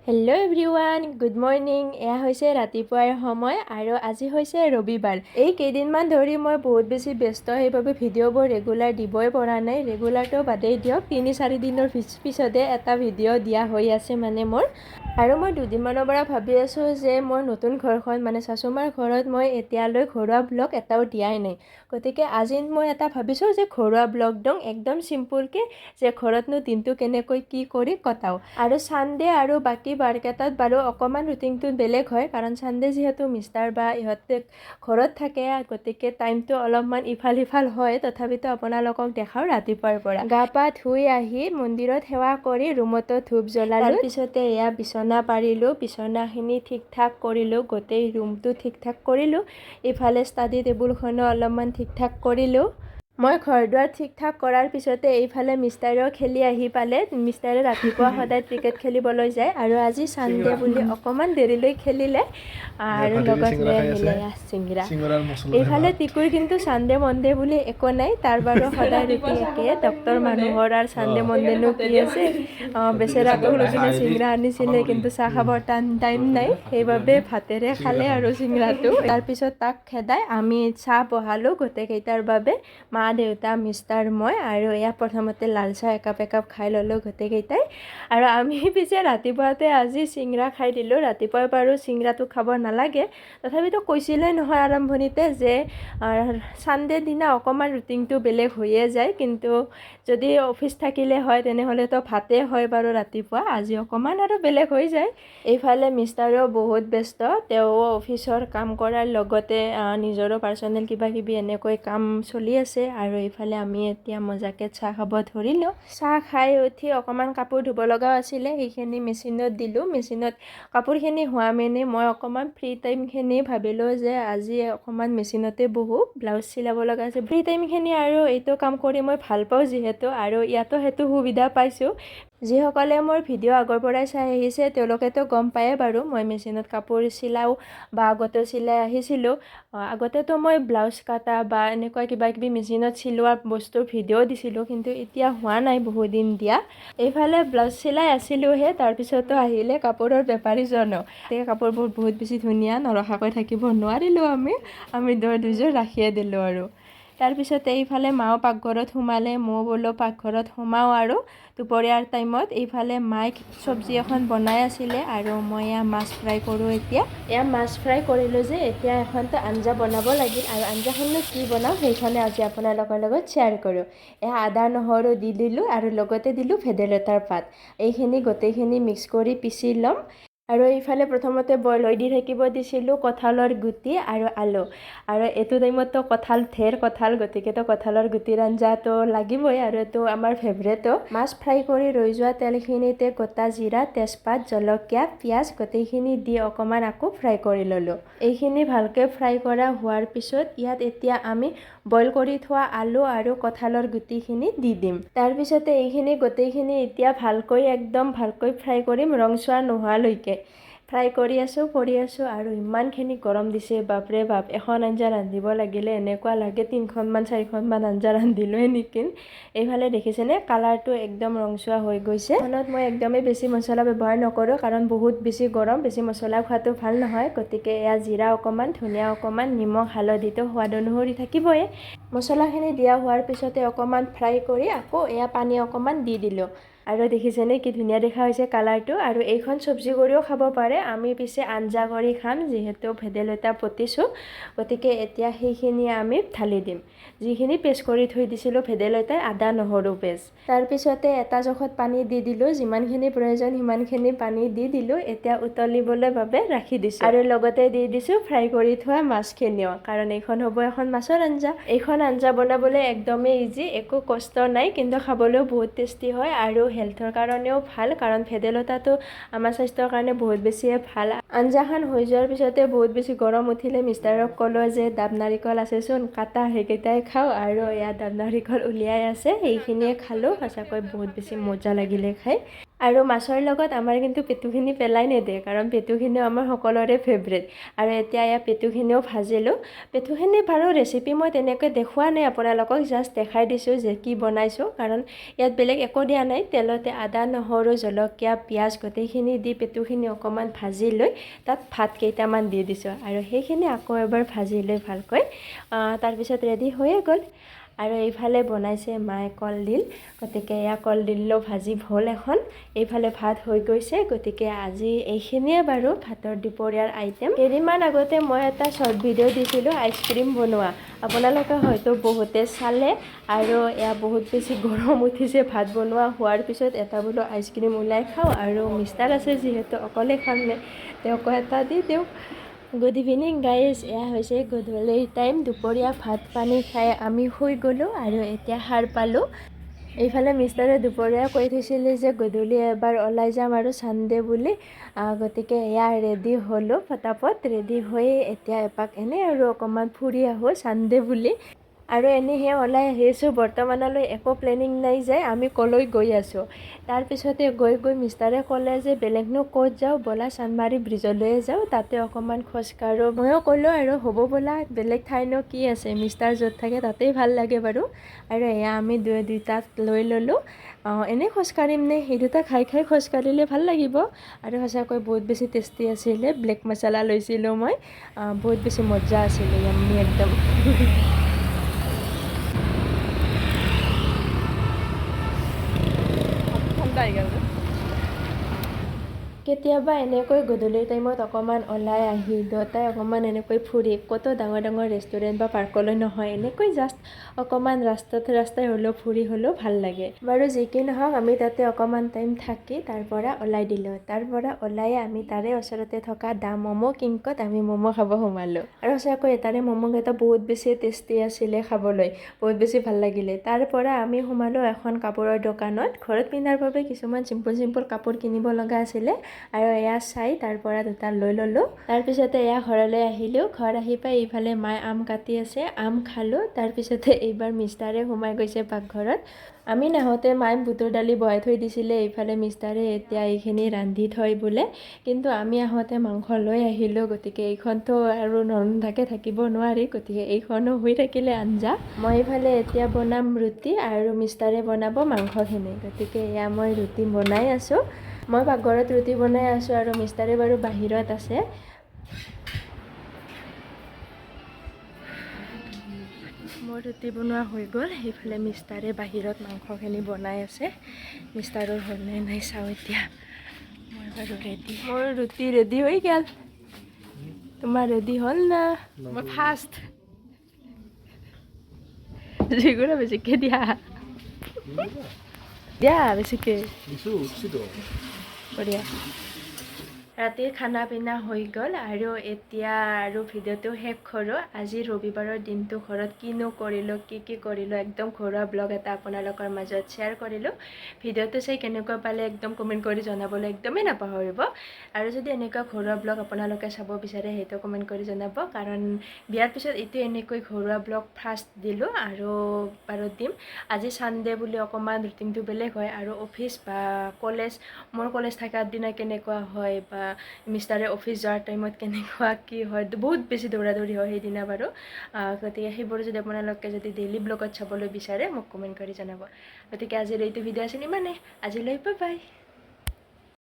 Hello' everyone, good morning. এয়া হৈছে ৰাতিপুৱাৰ সময় আৰু আজি হৈছে ৰবিবাৰ। এই কেইদিনমান ধৰি মই বহুত বেছি ব্যস্ত, সেইবাবে ভিডিঅ'বোৰ ৰেগুলাৰ দিবই পৰা নাই। ৰেগুলাৰটো বাদেই দিয়ক, 3-4 দিনৰ পিছতে এটা ভিডিঅ' দিয়া হৈ আছে মানে মোৰ। আৰু মই দুদিনমানৰ পৰা ভাবি আছোঁ যে মই নতুন ঘৰখন, মানে শাশুমাৰ ঘৰত মই এতিয়ালৈ ঘৰুৱা ব্লগ এটাও দিয়াই নাই। গতিকে আজি মই এটা ভাবিছোঁ যে ঘৰুৱা ব্লগ দিওঁ, একদম চিম্পুলকৈ, যে ঘৰতনো দিনটো কেনেকৈ কি কৰি কটাওঁ। আৰু ছানডে আৰু বাকী বাৰকেইটাত বাৰু অকণমান ৰুটিনটো বেলেগ হয়, কাৰণ ছানডে যিহেতু মিষ্টাৰ বা ইহঁতে ঘৰত থাকে, গতিকে টাইমটো অলপমান ইফাল সিফাল হয়। তথাপিতো আপোনালোকক দেখাওঁ। ৰাতিপুৱাৰ পৰা গা পা ধুই আহি মন্দিৰত সেৱা কৰি ৰুমতো ধূপ জ্বলালোঁ। তাৰপিছতে এয়া বিচনা পাৰিলোঁ, বিচনাখিনি ঠিক ঠাক কৰিলোঁ, গোটেই ৰুমটো ঠিক ঠাক কৰিলোঁ। ইফালে ষ্টাডি টেবুলখনো অলপমান ঠিক ঠাক কৰিলোঁ। মই ঘৰ দুৱাৰ ঠিক ঠাক কৰাৰ পিছতে এইফালে মিষ্টাৰেও খেলি আহি পালে। মিষ্টাৰে ৰাতিপুৱা সদায় ক্ৰিকেট খেলিবলৈ যায় আৰু আজি ছানডে বুলি অকণমান দেৰিলৈ খেলিলে আৰু ভাইটিয়ে লগত চিঙৰা লৈ খাই আছে। আহিলে এয়া চিংৰা। চিঙৰাৰ মছলা। এইফালে টিকুৰ কিন্তু ছানডে মনডে বুলি একো নাই, তাৰ বাৰু সদায় ৰুটি একে। ডক্তৰ মানুহৰ আৰু ছানডে মনডেনো কি আছে? বেচেৰাটোক লৈ কিনে চিংৰা আনিছিলে, কিন্তু চাহ খাবৰ টাইম নাই, সেইবাবে ভাতেৰে খালে আৰু চিংৰাটো। তাৰপিছত তাক খেদাই আমি চাহ বহালোঁ গোটেইকেইটাৰ বাবে, মা, দেউতা, মিষ্টাৰ, মই। আৰু এয়া প্ৰথমতে লাল চাহ একাপ একাপ খাই ল'লোঁ গোটেইকেইটাই। আৰু আমি পিছে ৰাতিপুৱাতে আজি চিংৰা খাই দিলোঁ। ৰাতিপুৱাই বাৰু চিংৰাটো খাব নালাগে, তথাপিতো কৈছিলে নহয় আৰম্ভণিতে যে ছানডে দিনা অকণমান ৰুটিনটো বেলেগ হৈয়ে যায়। কিন্তু যদি অফিচ থাকিলে হয়, তেনেহ'লেতো ভাতেই হয় বাৰু ৰাতিপুৱা। আজি অকণমান আৰু বেলেগ হৈ যায়। এইফালে মিষ্টাৰেও বহুত ব্যস্ত। তেওঁ অফিচৰ কাম কৰাৰ লগতে নিজৰো পাৰ্চনেল কিবা কিবি এনেকৈ কাম চলি আছে। আৰু এইফালে আমি এতিয়া মজাকৈ চাহ খাব ধৰিলোঁ। চাহ খাই উঠি অকণমান কাপোৰ ধুব লগাও আছিলে, সেইখিনি মেচিনত দিলোঁ। মেচিনত কাপোৰখিনি হোৱা মানে মই অকণমান ফ্ৰী টাইমখিনি ভাবিলোঁ যে আজি অকণমান মেচিনতে বহোঁ, ব্লাউজ চিলাব লগা আছে। ফ্ৰী টাইমখিনি আৰু এইটো কাম কৰি মই ভাল পাওঁ যিহেতু, আৰু ইয়াতো সেইটো সুবিধা পাইছোঁ। যিসকলে মোৰ ভিডিঅ' আগৰ পৰাই চাই আহিছে, তেওঁলোকেতো গম পায়ে বাৰু, মই মেচিনত কাপোৰ চিলাওঁ বা আগতেও চিলাই আহিছিলোঁ। আগতেতো মই ব্লাউজ কাটা বা এনেকুৱা কিবা কিবি মেচিনত চিলোৱা বস্তুৰ ভিডিঅ' দিছিলোঁ, কিন্তু এতিয়া হোৱা নাই বহুদিন দিয়া। এইফালে ব্লাউজ চিলাই আছিলোঁহে, তাৰপিছতো আহিলে কাপোৰৰ বেপাৰীজনো। এই কাপোৰবোৰ বহুত বেছি ধুনীয়া, নৰখাকৈ থাকিব নোৱাৰিলোঁ আমি। আমি দুযোৰ ৰাখিয়ে দিলোঁ। আৰু তাৰপিছতে এইফালে মাও পাকঘৰত সোমালে, ময়ো বোলো পাকঘৰত সোমাওঁ। আৰু দুপৰীয়াৰ টাইমত এইফালে মায়ে চব্জি এখন বনাই আছিলে আৰু মই এয়া মাছ ফ্ৰাই কৰোঁ এতিয়া। এয়া মাছ ফ্ৰাই কৰিলোঁ যে এতিয়া এখনতো আঞ্জা বনাব লাগিল। আৰু আঞ্জাখননো কি বনাওঁ, সেইখনে আজি আপোনালোকৰ লগত শ্বেয়াৰ কৰোঁ। এয়া আদা নহৰু দি দিলোঁ আৰু লগতে দিলোঁ ভেদাইলতাৰ পাত। এইখিনি গোটেইখিনি মিক্স কৰি পিচি ল'ম। আৰু এইফালে প্ৰথমতে বইল হৈ দি থাকিব দিছিলোঁ কঁঠালৰ গুটি আৰু আলু। আৰু এইটো টাইমততো কঁঠাল, ঢেৰ কঁঠাল, গতিকেতো কঁঠালৰ গুটিৰ আঞ্জাটো লাগিবই আৰু এইটো আমাৰ ফেভৰেটো। মাছ ফ্ৰাই কৰি ৰৈ যোৱা তেলখিনিতে গোটা জিৰা, তেজপাত, জলকীয়া, পিঁয়াজ গোটেইখিনি দি অকণমান আকৌ ফ্ৰাই কৰি ল'লোঁ। এইখিনি ভালকৈ ফ্ৰাই কৰা হোৱাৰ পিছত ইয়াত এতিয়া আমি বইল কৰি থোৱা আলু আৰু কঁঠালৰ গুটিখিনি দি দিম। তাৰপিছতে এইখিনি গোটেইখিনি এতিয়া ভালকৈ, একদম ভালকৈ ফ্ৰাই কৰিম, ৰংচোৱা নোহোৱালৈকে ফ্ৰাই কৰি আছোঁ, কৰি আছোঁ। আৰু ইমানখিনি গৰম দিছে, বাপৰে বাপ! এখন আঞ্জা ৰান্ধিব লাগিলে এনেকুৱা লাগে তিনিখনমান চাৰিখনমান আঞ্জা ৰান্ধিলোৱে নেকি। এইফালে দেখিছেনে, কালাৰটো একদম ৰংচোৱা হৈ গৈছে। এখনত মই একদমেই বেছি মছলা ব্যৱহাৰ নকৰোঁ, কাৰণ বহুত বেছি গৰম, বেছি মছলা খোৱাটো ভাল নহয়। গতিকে এয়া জিৰা অকণমান, ধনিয়া অকণমান, নিমখ, হালধিটো সোৱাদ অনুসৰি থাকিবই। মছলাখিনি দিয়া হোৱাৰ পিছতে অকণমান ফ্ৰাই কৰি আকৌ এয়া পানী অকণমান দি দিলোঁ। আৰু দেখিছেনে কি ধুনীয়া দেখা হৈছে কালাৰটো? আৰু এইখন চব্জি কৰিও খাব পাৰে। আমি পিছে আঞ্জা কৰি খাম, যিহেতু ভেদাইলতা বটিছোঁ। গতিকে এতিয়া সেইখিনি আমি ঢালি দিম, যিখিনি পেষ্ট কৰি থৈ দিছিলোঁ, ভেদাইলতাই আদা নহৰু পেষ্ট। তাৰপিছতে এটা জোখত পানী দি দিলোঁ, যিমানখিনি প্ৰয়োজন সিমানখিনি পানী দি দিলোঁ। এতিয়া উতলিবলৈ বাবে ৰাখি দিছোঁ আৰু লগতে দি দিছোঁ ফ্ৰাই কৰি থোৱা মাছখিনিও, কাৰণ এইখন হ'ব এখন মাছৰ আঞ্জা। এইখন আঞ্জা বনাবলৈ একদমেই ইজি, একো কষ্ট নাই, কিন্তু খাবলৈও বহুত টেষ্টি হয় আৰু হেল্থৰ কাৰণেও ভাল, কাৰণ ভেদাইলতাটো আমাৰ স্বাস্থ্যৰ কাৰণে বহুত বেছিয়ে ভাল। আঞ্জাখন হৈ যোৱাৰ পিছতে বহুত বেছি গৰম উঠিলে। মিষ্টাৰক ক'লোঁ যে ডাব নাৰিকল আছেচোন কাটা, সেইকেইটাই খাওঁ। আৰু এয়া ডাব নাৰিকল উলিয়াই আছে, সেইখিনিয়ে খালোঁ। সঁচাকৈ বহুত বেছি মজা লাগিলে খাই। আৰু মাছৰ লগত আমাৰ কিন্তু পেটুখিনি পেলাই নিদিয়ে, কাৰণ পেটুখিনিও আমাৰ সকলোৰে ফেভৰেট। আৰু এতিয়া ইয়াৰ পেটুখিনিও ভাজিলোঁ। পেটুখিনি বাৰু ৰেচিপি মই তেনেকৈ দেখুওৱা নাই আপোনালোকক, জাষ্ট দেখাই দিছোঁ যে কি বনাইছোঁ, কাৰণ ইয়াত বেলেগ একো দিয়া নাই। তেলতে আদা, নহৰু, জলকীয়া, পিঁয়াজ গোটেইখিনি দি পেটুখিনি অকণমান ভাজি লৈ তাত ভাত কেইটামান দি দিছোঁ আৰু সেইখিনি আকৌ এবাৰ ভাজি লৈ ভালকৈ তাৰপিছত ৰেডি হৈয়ে গ'ল। আৰু এইফালে বনাইছে মায়ে কলডিল, গতিকে এয়া কলডিলো ভাজি হ'ল এখন, এইফালে ভাত হৈ গৈছে। গতিকে আজি এইখিনিয়ে বাৰু ভাতৰ দুপৰীয়াৰ আইটেম। কেইদিনমান আগতে মই এটা শ্বৰ্ট ভিডিঅ' দিছিলোঁ আইচক্ৰীম বনোৱা, আপোনালোকে হয়তো বহুতে চালে। আৰু এয়া বহুত বেছি গৰম উঠিছে, ভাত বনোৱা হোৱাৰ পিছত এটা বোলো আইচক্ৰীম ওলাই খাওঁ, আৰু মিষ্টাৰ আছে যিহেতু অকলে খাম নে, তেওঁকো এটা দি দিওঁ। গুড ইভিনিং গাইজ, এয়া হৈছে গধূলিৰ টাইম। দুপৰীয়া ভাত পানী খাই আমি শুই গ'লোঁ আৰু এতিয়া সাৰ পালোঁ। এইফালে মিষ্টাৰে দুপৰীয়া কৈ থৈছিলে যে গধূলি এবাৰ ওলাই যাম আৰু চানডে বুলি, গতিকে এয়া ৰেডি হ'লোঁ ফটাফট। ৰেডি হৈ এতিয়া এপাক এনেই আৰু অকণমান ফুৰি আহোঁ চানডে বুলি। আৰু এনেহে ওলাই আহিছোঁ, বৰ্তমানলৈ একো প্লেনিং নাই যে আমি ক'লৈ গৈ আছোঁ। তাৰপিছতে গৈ গৈ মিষ্টাৰে ক'লে যে বেলেগনো ক'ত যাওঁ, ব'লা চানমাৰি ব্ৰিজলৈয়ে যাওঁ, তাতে অকণমান খোজকাঢ়োঁ। ময়ো ক'লোঁ আৰু হ'ব ব'লা, বেলেগ ঠাইনো কি আছে, মিষ্টাৰ য'ত থাকে তাতেই ভাল লাগে বাৰু। আৰু এয়া আমি দুইটাত লৈ ল'লোঁ। এনেই খোজকাঢ়িম নে, সেই দুটা খাই খাই খোজকাঢ়িলে ভাল লাগিব। আৰু সঁচাকৈ বহুত বেছি টেষ্টি আছিলে, ব্লেক মছলা লৈছিলোঁ মই, বহুত বেছি মজা আছিলে, য়াম্মি একদম। কেতিয়াবা এনেকৈ গধূলিৰ টাইমত অকণমান ওলাই আহি দুয়োটাই অকণমান এনেকৈ ফুৰি, ক'তো ডাঙৰ ডাঙৰ ৰেষ্টুৰেণ্ট বা পাৰ্কলৈ নহয়, এনেকৈ জাষ্ট অকণমান ৰাস্তাত ৰাস্তাই হ'লেও ফুৰি হ'লেও ভাল লাগে। বাৰু যি কি নহওক, আমি তাতে অকণমান টাইম থাকি তাৰ পৰা ওলাই দিলোঁ। তাৰ পৰা ওলাই আমি তাৰে ওচৰতে থকা দা ম'ম' কিংকত আমি ম'ম' খাব সোমালোঁ। আৰু সঁচাকৈ তাৰে ম'ম'কেইটা বহুত বেছি টেষ্টি আছিলে খাবলৈ, বহুত বেছি ভাল লাগিলে। তাৰ পৰা আমি সোমালোঁ এখন কাপোৰৰ দোকানত, ঘৰত পিন্ধাৰ বাবে কিছুমান চিম্পল চিম্পল কাপোৰ কিনিব লগা আছিলে। আৰু এয়া চাই তাৰ পৰা দুটা লৈ ল'লোঁ। তাৰপিছতে এয়া ঘৰলৈ আহিলোঁ। ঘৰ আহি পাই এইফালে মায়ে আম কাটি আছে, আম খালোঁ। তাৰপিছতে এইবাৰ মিষ্টাৰে সোমাই গৈছে পাকঘৰত। আমি নাহোঁতে মায়ে বুটৰ দালি বহাই থৈ দিছিলে, এইফালে মিষ্টাৰে এতিয়া এইখিনি ৰান্ধি থয় বোলে। কিন্তু আমি আহোঁতে মাংস লৈ আহিলোঁ, গতিকে এইখনতো আৰু নৰন্ধাকৈ থাকিব নোৱাৰি, গতিকে এইখনো হৈ থাকিলে আঞ্জা। মই এইফালে এতিয়া বনাম ৰুটি আৰু মিষ্টাৰে বনাব মাংসখিনি। গতিকে এয়া মই ৰুটি বনাই আছোঁ, মই পাকঘৰত ৰুটি বনাই আছোঁ আৰু মিষ্টাৰে বাৰু বাহিৰত আছে। মোৰ ৰুটি বনোৱা হৈ গ'ল, সেইফালে মিষ্টাৰে বাহিৰত মাংসখিনি বনাই আছে। মিষ্টাৰৰ হ'লনে নাই চাওঁ এতিয়া। মই বাৰু ৰেডি, মোৰ ৰুটি ৰেডি হৈ গ'ল। তোমাৰ ৰেডি হ'ল না? মই ফাৰ্ষ্ট জুইকুৰা বেছিকৈ দিয়া, দিয়া বেছিকৈ। বঢ়িয়া। ৰাতিৰ খানা পিনা হৈ গ'ল আৰু এতিয়া আৰু ভিডিঅ'টো শেষ কৰোঁ। আজি ৰবিবাৰৰ দিনটো ঘৰত কিনো কৰিলোঁ, কি কি কৰিলোঁ, একদম ঘৰুৱা ব্লগ এটা আপোনালোকৰ মাজত শ্বেয়াৰ কৰিলোঁ। ভিডিঅ'টো চাই কেনেকুৱা পালে একদম কমেণ্ট কৰি জনাবলৈ একদমেই নাপাহৰিব। আৰু যদি এনেকুৱা ঘৰুৱা ব্লগ আপোনালোকে চাব বিচাৰে সেইটো কমেণ্ট কৰি জনাব, কাৰণ বিয়াৰ পিছত এইটো এনেকৈ ঘৰুৱা ব্লগ ফাৰ্ষ্ট দিলোঁ আৰু বাৰু দিম। আজি ছানডে বুলি অকণমান ৰুটিনটো বেলেগ হয় আৰু অফিচ বা কলেজ, মোৰ কলেজ থকাৰ দিনা কেনেকুৱা হয় বা মিষ্টাৰে অফিচ যোৱাৰ টাইমত কেনেকুৱা কি হয়, বহুত বেছি দৌৰা দৌৰি হয় সেইদিনা বাৰু। গতিকে সেইবোৰ যদি আপোনালোকে যদি ডেইলি ব্লগত চাবলৈ বিচাৰে মোক কমেণ্ট কৰি জনাব। গতিকে আজিৰ এইটো ভিডিঅ' আছিল ইমানেই, আজিলৈ বাই বাই।